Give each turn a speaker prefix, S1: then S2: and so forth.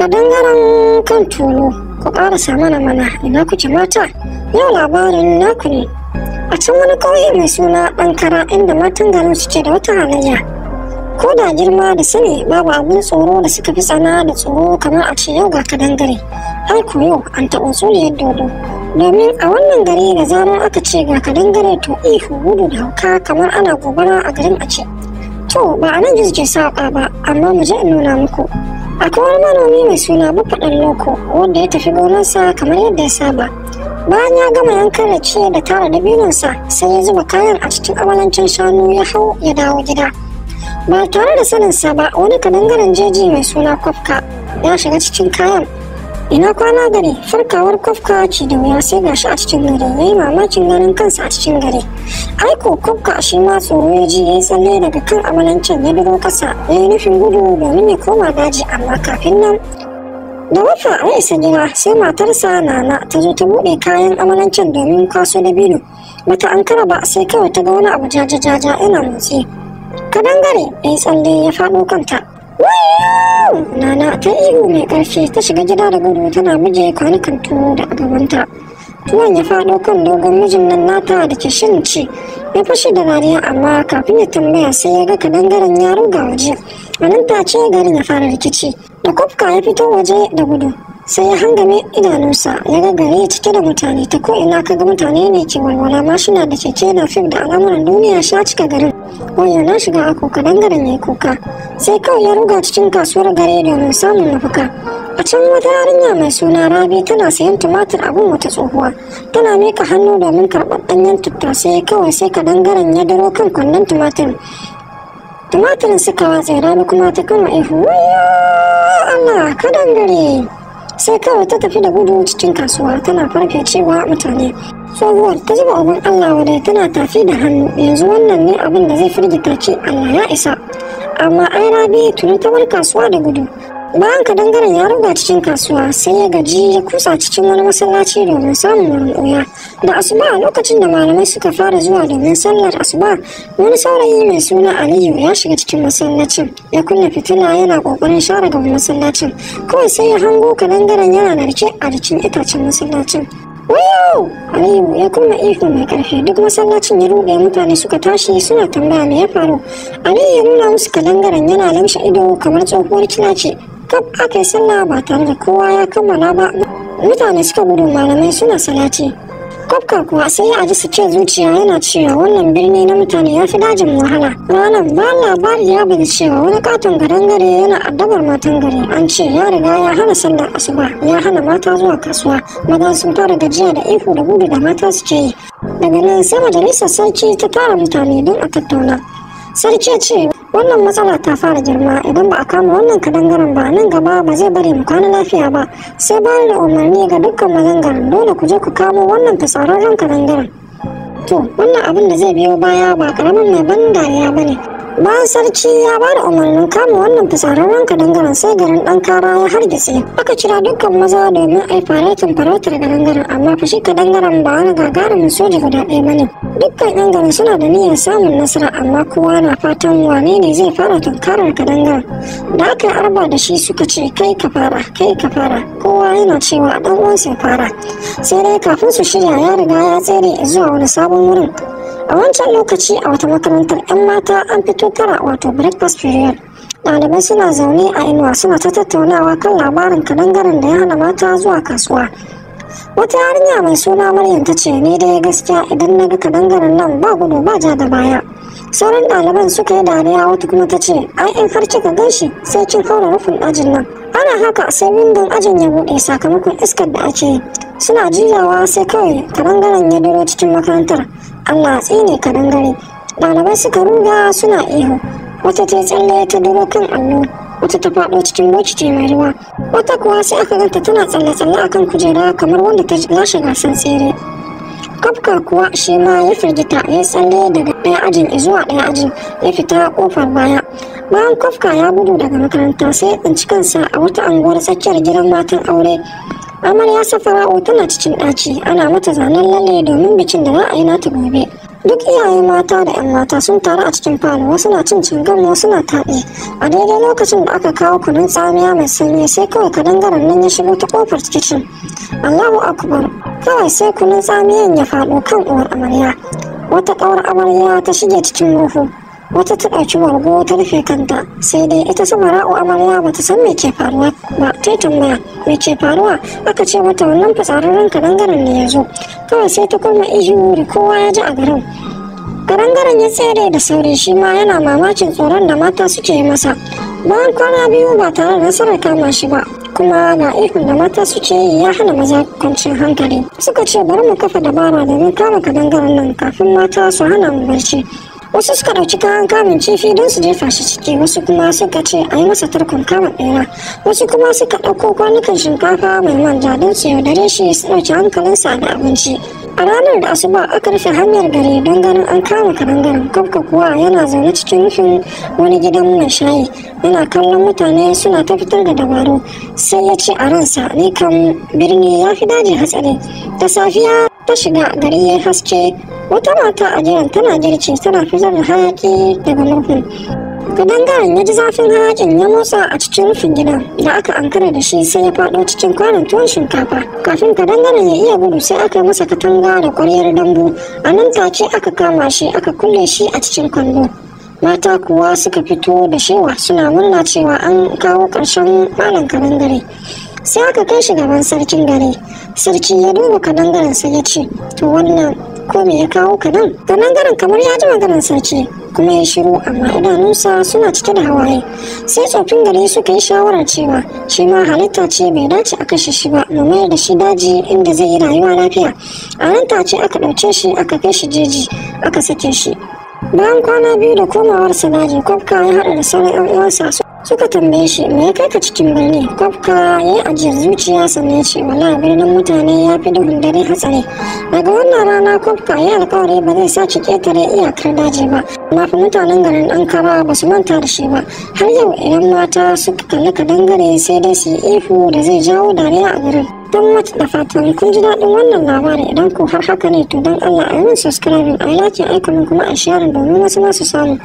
S1: Kadangaren kan tulu, ku ƙarasa mana mana ina kuke mata, yau labarin naku ne. A can wani ƙauye mai suna Ɗankara inda matan garin suke da wata halayya. Ko da girma da sani babu abin tsoro da suka fi tsana da tsoro kamar a ce yau ga kadangare. Ai ko yau an taɓa tsuliyar dodo. Domin a wannan gari da zarar aka ce ga kadangare to ihu gudu da hauka kamar ana gobara a garin a ce. To ba a nan gizo ke saƙa ba amma mu je in nuna muku. Akwai wani manomi mai suna Baffa Ɗan Loko wanda ya tafi gonarsa kamar yadda ya saba. Bayan ya gama yankan rake da tara dabinonsa sai ya zuba kayan a cikin amalancin shanu ya hau ya dawo gida. Ba tare da saninsa ba wani kadangaren jeji mai suna Kwafka ya shiga cikin kayan. Ina kwana gari farkawar Kwafka ce da wuya sai gashi a cikin gari ya yi mamakin ganin kansa a cikin gari. Aiko Kwafka shi ma tsoro ya ji ya yi tsalle daga kan amalancin ya duro kasa ya yi nufin gudu domin ya koma daji amma kafin nan da Baffa ya isa gida sai matarsa Nana ta zo ta buɗe kayan amalancin domin kwaso dabino. Bata ankara ba sai kawai ta ga wani abu jaja-jaja yana motsi. Kadangare ya yi tsalle ya faɗo kanta. Wayyo! Nana ta ihu mai ƙarfi ta shiga gida da gudu tana buge kwanukan tuwo da a gabanta. Tuwon ya faɗo kan dogon mijin nan nata da ke shirin ci. Ya fashe da dariya amma kafin ya tambaya sai ya ga kadangaren ya ruga waje. A nan take garin ya fara rikici. Da Kwafka ya fito waje da gudu. Sai ya hangame idanunsa ya ga gari cike da mutane ta ko'ina ka ga mutane ne ke walwala mashina da keke na fif da al'amuran duniya sha cika garin. Wayo na shiga ako kadangaren ya yi kuka. Sai kawai ya ruga cikin kasuwar gari domin samun mafaka. A can wata yarinya mai suna Rabi tana sayan tumatir a gun wata tsohuwa. Tana mika hannu domin karɓar ɗanyen tattasai kawai sai kadangaren ya daro kan kwandon tumatir. Tumatirin suka watse Rabi kuma ta kama ihu wayyo Allah kadangare. Sai kawai ta tafi da gudu cikin kasuwa tana farfecewa mutane. Tsohuwar ta zuba abin Allah wadai tana tafi da hannu yanzu wannan ne abin da zai firgita ki Allah ya isa. Amma ai Rabi tuni ta bar kasuwa da gudu. Bayan kadangaren ya ruga cikin kasuwa sai ya gaji ya kusa cikin wani masallaci domin samun wurin ɓuya. Da asuba a lokacin da malamai suka fara zuwa domin sallar asuba wani saurayi mai suna Aliyu ya shiga cikin masallacin ya kunna fitila yana ƙoƙarin share gaban masallacin. Kawai sai ya hango kadangaren yana narke a jikin itacen masallacin. Wayo! Aliyu ya kunna ihu mai ƙarfi duk masallacin ya ruɗe mutane suka tashi suna tambaya me ya faru. Aliyu ya nuna musu kadangaren yana lamshe ido kamar tsohuwar kilaci. Kaf aka yi sallah ba tare da kowa ya kammala ba mutane suka gudu malamai suna salati. Kwafka kuwa sai ya aji ce zuciya yana cewa wannan birni na mutane ya fi dajin wahala. Ranar ba labari ya bazu cewa wani katon kadangare yana addabar matan gari an ce ya riga ya hana sallar asuba ya hana mata zuwa kasuwa maza sun fara gajiya da ihu da gudu da mata suke yi. Daga nan sai majalisar sarki ta tara mutane don a tattauna. Sarki ya ce wannan matsala ta fara girma idan ba a kama wannan kadangaren ba nan gaba ba zai bari mu kwana lafiya ba. Sai bayar da umarni ga dukkan mazan garin dole ku je ku kamo wannan fitsararren kadangaren. To wannan abin da zai biyo baya ba karamin mai ban dariya ba ne. Bayan sarki ya ba da umarnin kama wannan fitsararren kadangaren sai garin Ɗankara ya hargitse. Aka kira dukkan maza domin a yi faretin farautar kadangaren amma fa shi kadangaren ba wani gagarumin soja guda ɗaya ba ne. Dukkan 'yan garin suna da niyyar samun nasara amma kowa na fatan wane ne zai fara tunkarar kadangaren. Da aka yi arba da shi suka ce kai ka fara kai ka fara kowa yana cewa ɗan uwansa ya fara. Sai dai kafin su shirya ya riga ya tsere zuwa wani sabon wurin. A wancan lokaci a wata makarantar 'yan mata an fito tara wato breakfast period. Ɗalibai suna zaune a inuwa suna ta tattaunawa kan labarin kadangaren da ya hana mata zuwa kasuwa. Wata yarinya mai suna Maryam ta ce ni dai gaskiya idan na ga kadangaren nan ba gudu ba ja da baya. Sauran ɗaliban suka yi dariya wata kuma ta ce ai in har kika gan shi sai kin haura rufin ajin nan. Ana haka sai windon ajin ya buɗe sakamakon iskar da ake yi. Suna juyawa sai kawai kadangaren ya duro cikin makarantar. Allah tsine kadangare. Ɗalibai suka ruga suna ihu. Wata ta tsalle ta duro kan allo. Wata ta faɗo cikin bokiti mai ruwa. Wata kuwa sai aka ganta tana tsalle-tsalle akan kujera kamar wanda ta lashe gasar tsere. Kwafka kuwa shi ma ya firgita ya tsalle daga ɗaya ajin zuwa ɗaya ajin ya fita ƙofar baya. Bayan Kwafka ya gudu daga makaranta sai ya tsinci kansa a wata anguwar tsakiyar gidan matan aure. Amarya Safara'u tana cikin ɗaki ana mata zanen lalle domin bikin da za a yi nata gobe. Duk iyaye mata da 'yan mata sun taru a cikin falo, wasu na cin cingam, wasu na taɗi. A daidai lokacin da aka kawo kunun tsamiya mai sanyi, sai kawai kadangaren nan ya shigo ta kofar kicin. Allahu akbar! Kawai sai kunun tsamiyan ya faɗo kan uwar amarya. Wata ƙawar amarya ta shige cikin murhu, wata ta ɗauki bargo ta rufe kanta. Sai dai ita Samara'u amarya ba ta san me ke faruwa ba. Ta tambaya, "Me ke faruwa?" Aka ce mata wannan fitsararren kadangaren ne ya zo. Kawai sai ta kurma ihu da kowa ya ji a garin. Kadangaren ya tsere da sauri, shi ma yana mamakin tsoron da mata suke yi masa. Bayan kwana 2 ba tare da nasarar kama shi ba, kuma ga ihun da mata suke yi ya hana maza kwanciyar hankali, suka ce, "Bari mu kafa dabara domin kama kadangaren nan kafin mata su hana mu barci." Wasu suka ɗauki kayan kamun kifi don su jefa shi ciki, wasu kuma suka ce a yi masa tarkon kama ɓera, wasu kuma suka ɗauko kwanukan shinkafa mai manja don su yaudare shi su ɗauki hankalinsa da abinci. A ranar da asuba aka rufe hanyar gari don ganin an kama kadangaren. Kwabka kuwa yana zaune cikin rufin wani gidan mai shayi, yana kallon mutane suna ta fitar da dabaru. Sai ya ce a ransa, "Ni kam birni ya fi daji hatsari." Da safiya ta shiga, gari ya haske. Wata mata a jiran tana girki, tana fitar da hayaki daga murhun. Kadangaren ya ji zafin hayakin ya motsa a cikin rufin gidan. Da aka ankara da shi, sai ya faɗo cikin kwanon tuwon shinkafa. Kafin kadangaren ya iya gudu, sai aka yi masa katanga da ƙwaryar dambu. A nan take aka kama shi, aka kulle shi a cikin kwando. Mata kuwa suka fito da shewa, suna murna cewa an kawo ƙarshen malam kadangare. Sai aka kai shi gaban sarkin gari. Sarki ya duba kadangaren, sai ya ce, "To, wannan ko me ya kawo ka nan?" Kadangaren kamar ya ji maganar sarki, kuma ya shiru, amma idanunsa suna cike da hawaye. Sai tsofin gari suka yi shawarar cewa shi ma halitta ce, bai dace a kashe shi ba, mu mayar da shi daji inda zai yi rayuwa lafiya. A nan take aka ɗauke shi, aka kai shi jeji, aka sake shi. Bayan kwana 2 da komawarsa daji, Kwafka ya haɗa da sauran 'yan uwansa. Suka tambaye shi, "Me ya kai ka cikin birni?" Kwafka ya yi ajiyar zuciya, sannan ya ce, "Wallahi birnin mutane ya fi duhun dare hatsari." Daga wannan rana Kwafka ya yi alkawari ba zai sake ketare iyakar daji ba. Amma fa mutanen garin Ankara ba su manta da shi ba. Har yau idan mata suka kalli kadangare, sai dai su yi ihu da zai jawo dariya a garin. Don mata da fatan kun ji daɗin wannan labari. Idan ku har haka ne, to don Allah a yi min subscribing, a yi like, a kuma a sharing domin wasu ma su samu.